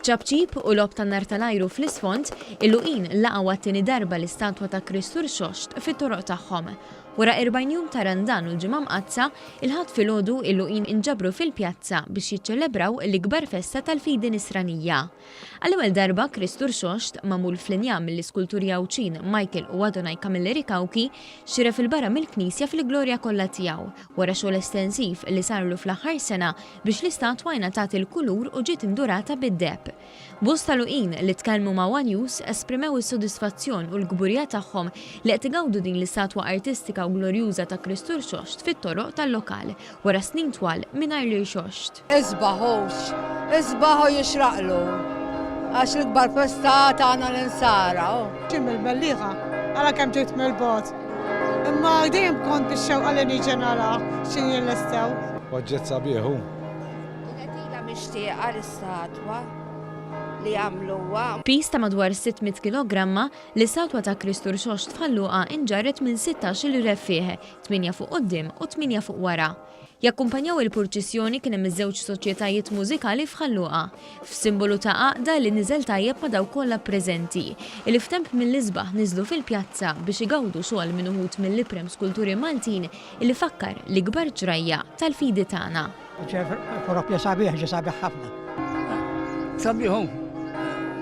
B'ċapċip u logħob tan-nar tal-ajru fl-isfond, il-Luqin laqgħu għat-tieni darba l-istatwa ta' Kristu Rxoxt fit-toroq tagħhom. Wara 40 jum ta' Randan u l-Ġimgħa Mqaddsa, il-Ħadd filgħodu il-Luqin inġabru fil-pjazza biex jiċċelebraw l-ikbar festa tal-fidi Nisranija. Għall-ewwel darba, Kristu Rxoxt, magħmul fl-injam mill-iskulturi Għawdxin Michael u Adonai Camilleri Cauchi, xiref 'il barra mill-knisja fil-glorja kollha tiegħu, wara xogħol estensiv li sarlu fl-aħħar sena biex l-istatwa ingħatat il-kulur u ġiet indurata bid-deheb. Bosta Luqin li tkellmu ma' one News esprimew is-sodisfazzjon u l-kburija tagħhom li qed igawdu din l-istatwa artistika u glorjuża ta' Kristu Rxoxt fit-toroq tal-lokal wara snin twal mingħajr l-irxoxt. Isbaħ hux, isbaħ u jixraqlu, għax l-ikbar festa tagħna l-insara. Ġie mill-Mellieħa, ara kemm ġejt mill-bogħod. Imma dejjem kont bix-xewqa li niġi nara x'inhi jillestew. Oġġett sabiħ hu. Kienet ilha mixtieqa l-istatwa li għamluha. Piż ta' madwar 600 kilogramma, l-istatwa ta' Kristu Rxoxt f'Ħal Luqa inġarret minn sittax-il reffiegħ, tmienja fuq quddiem u tmienja fuq wara. Jakkumpanjaw il-purċissjoni kien hemm iż-żewġ soċjetajiet mużikali f'Ħal Luqa, f'simbolu ta' għaqda li niżel tajjeb ma' dawk kollha preżenti, li f'temp mill-isbaħ niżlu fil-pjazza biex igawdu xogħol minn uħud mill-iprem skulturi Maltin li fakkar l-ikbar ġrajja tal-fidi tagħna. Ġie proprju sabiħ, ġie sabiħ ħafna. Sabiħ hu.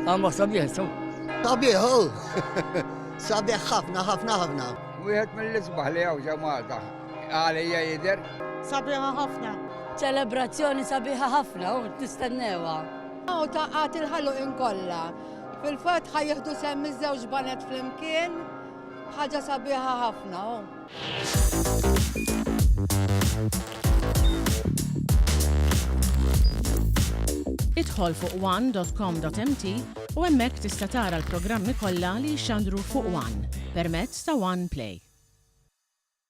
Għamma sabiħ, so. Sabiħ hu. Sabiħ ħafna, ħafna, ħafna. Wieħed mill-isbaħ li hawn ġo Malta. Għalija jidher. Sabiħa ħafna. Ċelebrazzjoni sabiħa ħafna u nistennewha. U tgħaqqad il-ħaluqin kollha. Fil-fatt ħa jieħdu sehem iż-żewġ baned flimkien, ħaġa sabiħa ħafna. Idħol fuq one.com.mt u hemmhekk tista' tara l-programmi kollha li jixxandru fuq One permezz ta' One Play.